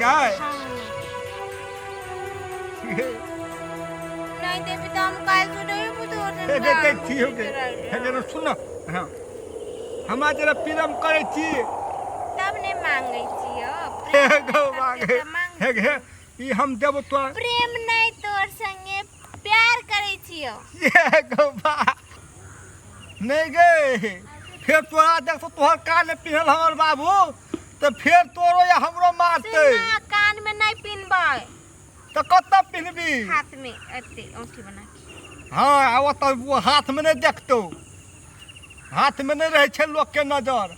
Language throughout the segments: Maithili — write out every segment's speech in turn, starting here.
गाय। हाँ। नहीं देबी तो हम काल से नहीं अबो तोहर हे संगे। गे दै छी हो गे। हे गे सुन हाँ, हमरा जरा प्रेम करै छी। तब नहीं मांगे छियो। हे प्रेम गो तब मांगे। के मांग। हे गे, ई हम देबो तोरा। प्रेम नहीं, तोर संगे प्यार करै छियो। ये गो बा नहीं गे, फेर तोरा देखतो तोहर कान में पिन्हल हमर बाबू तऽ फेर तोरो या हमरो मारतै। सुन ना, कान में नहीं पिनबै। तऽ कतऽ पिन्हबी? हाथ में एते औंठी बना के। हाँ, आ ओतऽ ओ हाथ में नहि देखतौ, हाथ में नहि रहै छै लोक के नजर।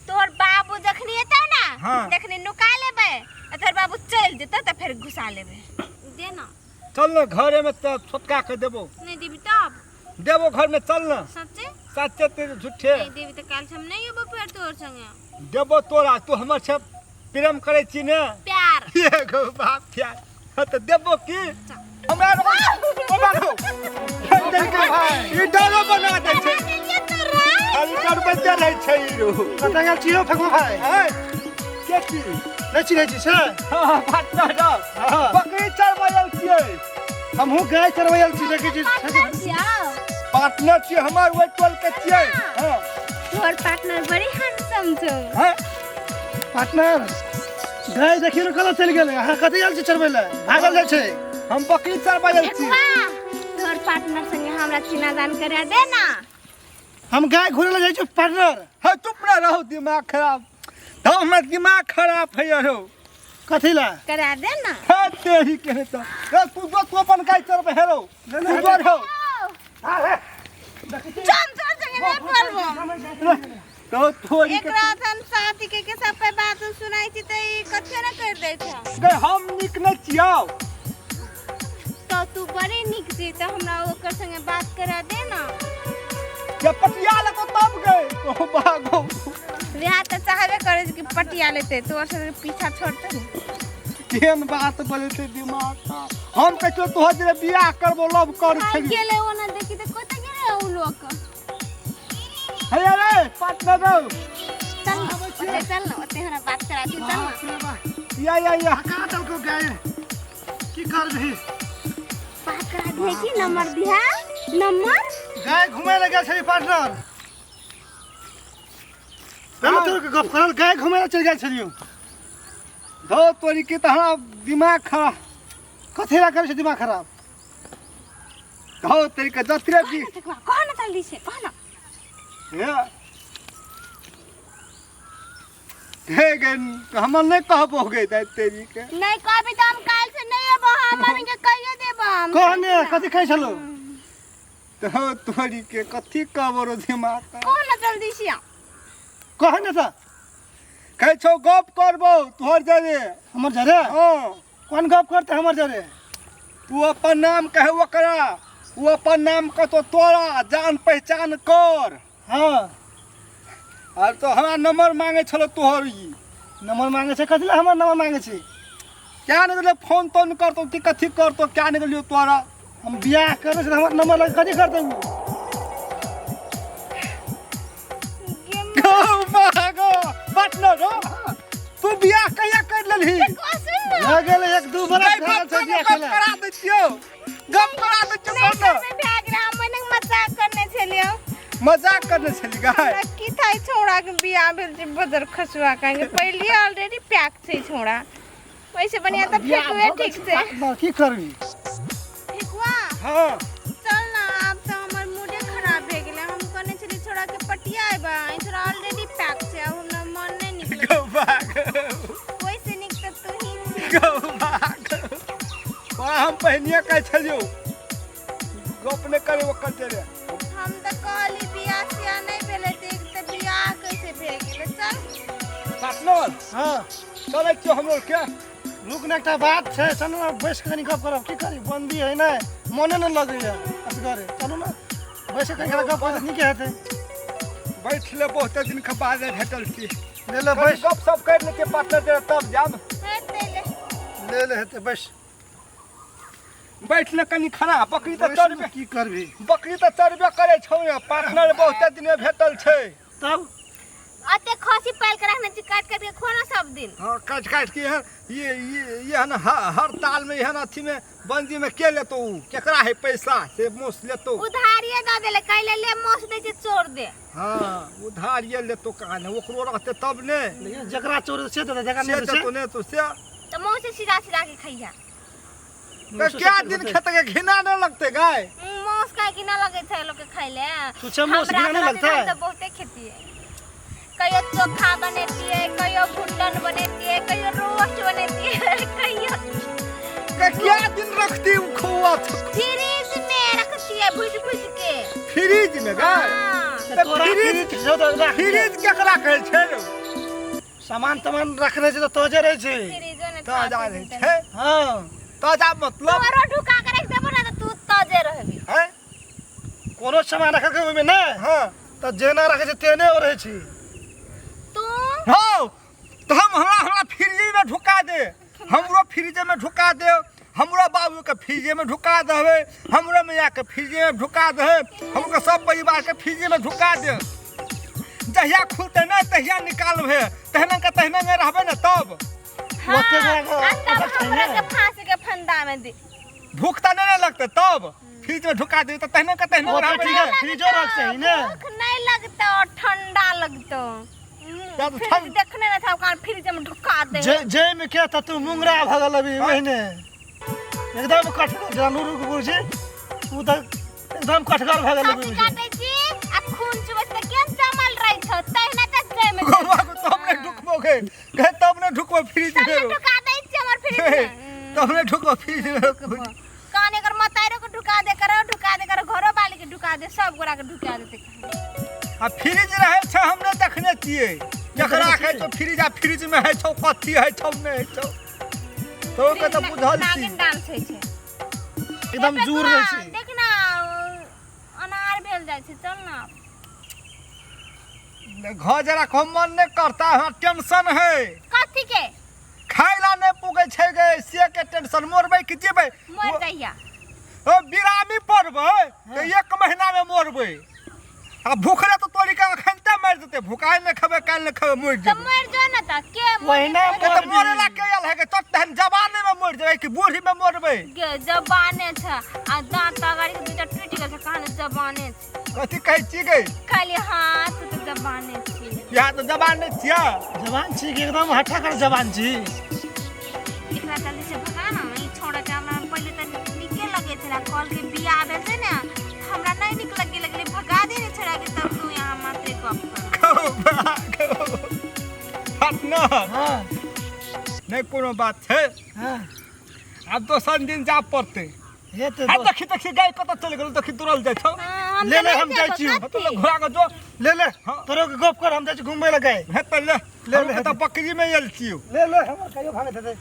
तोहर बाबू जखनी एतौ ना, तखनी नुका लेबै आ तोहर बाबू चलि जेतौ तऽ फेर घुसा लेबै। दे ना। चल ना घरे में तऽ छोटका के देबो। नहीं देबी तब? देबो घर में, चल ना। सच्चे? सच्चे तेरे झूठे? नहीं देबी तऽ काल्हि से हम नहीं अयबो फेर तोहर संगे। देबो तोरा, तू हमर से प्रेम करै छी ने? प्यार। ये गो बाप प्यार। हाँ तऽ देबो की हमरा रो, हमरा रो। ई डरो बना दै छै। अरे डरबैते रहै छै ई रो। कतऽ गेल छी यौ फेकुआ भाइ? हैं? के छी? नहि चिन्है छी से? हाँ, पार्टनर रौ। हाँ। बकरी चरबै आयल छियै। हमहूँ गाय चरबै आयल छी, देखै छी। पार्टनर छियै हमर, ओहि टोल के छियै। हाँ। तोहर पार्टनर बड़ी हैंडसम छौ। हाँ? पार्टनर गाय देखियौ ने कतऽ चलि गेलै। अहाँ कतऽ आयल छी चरबै लए? भागल जाइ छै। हम बकरी चरबै आयल छी। तोहर पार्टनर संगे हमरा चिना जान करा दे ना। हम गाय घुरै लए जाइ छी पार्टनर। हाँ, चुप ना रहो, दिमाग खराब तो हमर दिमाग खराब है रहो। कथी लए? करा दे ना। हाँ, तेरी के तो ए, तू जो तू अपन गाय चरबै हेरो, तू जो रहो। चल चल संगे नहीं बोलबो। तो थोड़ी के एकरा हम साथी के सब पे बात सुनाई छी त ई कथे ना कर दे छै। गए, हम नीक नहीं छियौ। तो तू बड़े नीक छी त हमरा ओकर संगे बात करा दे ना। जब पटिया लगो तब गए ओ भागो। बियाह त चाहबे करे कि पटिया लेते, तोर संगे पीछा छोड़ते ने। केहन बात बोले छै दिमाग खराब। हम कहै छियौ तोहर जे बियाह करबो लव कर आ छै। गेले ओना देखी त कत गेले उ लोग। हे रे पार्टनर रौ। चल ना, ओते चल ना, ओते हमरा बात करा दी, चल ना। या या या। कहाँ चलको गाय? की करबही? बात करा दी है कि नंबर दिया नंबर। गाय घुमै लए गेल छली पार्टनर। पहिले तोर के गप करल, गाय घुमै लए चलि गेल छलियौ। धो तोरी के तऽ हमरा दिमाग खराब। कथी लए करै छै दिमाग खराब? धो तोरी के जतरे भी। कह ना जल्दी से कह ना। हे हे गे, हमर नहि कहबो गे दाइ तेरी के। नहीं कहबी तो हम काल से नहीं अबो, हम मम्मी के कहियो देबो हम। कह ने कथी खाइ छलौ? धो तोरी के कथी कहबो रो दिमाग खराब। कह ना जल्दी से। कह ने तऽ। कहै छौ गप करबो तोहर जरे। हमर जरे? हाँ। कोन गप करते हमर जरे? तू अपन नाम कहे ओकरा, ओ अपन नाम कहतो तोरा, जान पहचान कर। हाँ। आर तो हमरा नंबर मांगे छलो तोहर। ई नंबर मांगे छै? कथी लए हमर नंबर मांगे छै? क्या नहीं गेलै फोन तोन करतो कि कथी करतो, क्या नहीं गेलियो तोरा। हम बियाह करै छै हमर नंबर लग कथी करतै उ? गो भागो पार्टनर हो, तू बियाह कहिया कर लेलही? भऽ गेलै एक दू बरस भऽ गेल छै बियाह गप केला। करा दै छियौ, गप करा दै छियौ। नहीं पार्टनर करबे भए गेलै, हम मने मजाक करने छलियौ। मजाक करने छली गाय? हमरा की थाई छौड़ा के बियाह भेल छै बदर खसुआ काहे पहिले ऑलरेडी पैक छै छौड़ा, वैसे बढ़िया तऽ बियाह फेकुए भऽ गेल ठीक छै, छै। पार्टनर, की करबी? फेकुआ। हाँ। चल ना, आब तऽ हमर मूडे खराब भए गेलै। हम कहने छली छौड़ा के पटिया अयबा, ई छौड़ा ऑलरेडी पैक छै, आब हमरा मन नहि निकलै। गौ भाग। ओहिसे नीक तऽ तू ही छी। गौ भाग, तोरा हम पहिनिए कहै छलियौ गप नहि करे ओकर जरे। हम तऽ कहली बियाह सियाह नहि भेलै तऽ एक तऽ बियाह कैसे भए गेलै। चल पार्टनर। हाँ। चलै छियौ हमरो के। रुक ने, एकटा बात छै, चलू ने बैस कऽ कनि गप करब। की करी, बन्दी है ने, मोने नहि लगैया असगरे। चलू ने बैस कऽ कनि गप करब, नीके हेतै। बैठ ले, बहुते दिन के बाद भेटल छी। ले ले बैस, गप सप कर लेते पार्टनर जरे तब जाब। हेतै ले। ले ले हेतै, बैस। बैठ ले कनि खाना। बकरी तऽ बैस चरबे ने, की करबी? बकरी तऽ चरबे करै छौ ने पार्टनर, बहुते दिन भेटल छै। तब अते खसी निकाल के रखने छी, काट काट के खो ना सब दिन। हाँ, काट काट के यहाँ ये है ना, हर ताल में यहाँ अथी में बंदी में के लेतो उ? केकरा है पैसा से मोस लेतो? उधारिये दऽ देले, कैले ले मोस दे छै चोर दे। हाँ, उधारिये लेतो कहाँ ने, ओकरो रहते तब ने। लेकिन जकरा चोर से देते, जकरा से नहीं देतो ने तो से। तऽ मौस सीधा सीधा के खैया। तो क्या दिन खेते के घिना नहीं लगते गाय? मौस काहे घिना लगै छै लोक के खाइ ले? तुच्छे मौस हमरा घिना नहीं रहतै लगता है? तऽ बहुते खेतियै। कहियो चोखा बनेतियै, कहियो भुट्टन बनेतियै, कहियो रोस्ट बनेतियै, कहियो क्या दिन रखती उ खोआ? फ्रिज में रखतियै भुज भुज के। फ्रिज में गाय? हाँ। तऽ तोरा फ्रिज फ्रिज छौ तऽ राख। फ्रिज केकरा कहै छै रे? सामान तमान रखने छै तऽ ताजे रहै छै। फ्रिजो ने ताजा रहै छै। हाँ। ताजा मतलब? तोरो ढुका के रख देबो ना तऽ तू ताजे रहबी। हैं? कोनो सामान रखल के ओहिमे नहि। हाँ। तऽ जेना रखै छै तेने ओ रहै छै। तू? हाँ, तऽ हम हमरा फ्रिज में ढुका दे, हमरो फ्रिज में ढुका दे, हमरो बाबू के फ्रिज में ढुका देबै, हमरो मैया के फ्रिज में ढुका दे, हमरो सब परिवार के फ्रिज में ढुका दे। जहिया खुलते ना तहिया निकालबे, तहना के तहना में रहबे ना तब। हाँ, ओते जगह आ तब ओते हमरा छै के ने। फांसी के फंदा में दे। भूख तऽ नहीं लगते तब फ्रिज में ढुका दे, तऽ तहना के तहना ओते रहबे ठीक ना। है, फ्रिजो रख सही ने। भूख नहीं लगता और ठंडा लगता। या तो फ्रिज ठंड- देखने ना था ओकरा फ्रिज में ढुका दे। जे में के त तू मुंगरा भऽ गेल अभी ओहिने। एकदम कठगर जेना नूरू के बुझी, उ तऽ एकदम कठगर भऽ गेल अभी। खस्सी काटै छी आ खून चुबै छी तऽ केहन जमल रहै छौ, तहिना तऽ जैमे छै। गोवा को तब नहीं ढुकबो गे, कहे तब नहीं ढुकबो फ्रिज तब में। ने ढुका दै छी हमर फ्रिज में। तब नहीं ढुकबो फ्रिज में। कान एकर मताइरो के ढुका दे करो, ढुका दे करो, घरो वाली के ढुका दे, सब गोरा के ढुका देते। आ फ्रिज रहै छै हम नहि देखने छियै, जकरा कहै छौ फ्रिज, आ फ्रिज में है छौ कथी है छौ नहि है छौ, तो के तऽ बुझल छी। नागिन डांस होइ छै। एकदम जोर रहै छै। देख ना अनार भेल जाइ छै, चल ना। घर जरा कम मन नहीं करता है, टेंशन है। कथी के? खाय ला नहीं पुगे छै गे, से के टेंशन, मरबै कि जेबै? मर जाइया। ओ बिरामी पड़बै तऽ 1 महीना में मरबै। आ भूखरे तो तोरी के अखन ते मर जेतै, भुखाइ नहि खेबै, काल्हि नहि खेबै, मरि तऽ जेबै। मरि जो ना तऽ के मरि ओहिना जेतै? तऽ मरे ला के आयल है गे? तोर तहन जवाने में मरि जेबै कि बूढ़ी में मरबै? गे जवाने छै आ दाँत अगाड़ी के दूटा टूटि गेल छै, कहाँ जवाने छै। कथी कहै छी गे? खाली हाथ तऽ जवाने छी। यहाँ तऽ जवान नहि छियै। जवान छी कि एकदम हट्ठा कर जवान छी। एकरा जल्दी से भगा ना, ई छोड़ा के। हमरा पहिले तऽ नीके लगै छलै, कल के बियाह भेल छै ने, हमरा नहि नीक लगे लगलै, भगा दे रे छोड़ा के, तब तू यहाँ मात्रे गप कर। हट ना। हाँ। नहि कोनो बात छै। हाँ। आब दोसर दिन जा पड़तै। हे तऽ आ देखी देखी गाय कतऽ चलि गेल, देखी दौड़ल जाइ छौ। हाँ, हम ले तऽ ले, नहि हम जाइ जेबो, छी। कथी? तो ले घोड़ा के जो। ले ले, हाँ। तोरो के गप कर, हम जाइ छी घुमबै लए गाय। हे तऽ ले, ले, हम ले, तऽ बकरी में आयल छियौ। ले ले, हमर कहियो भागैत हेतै।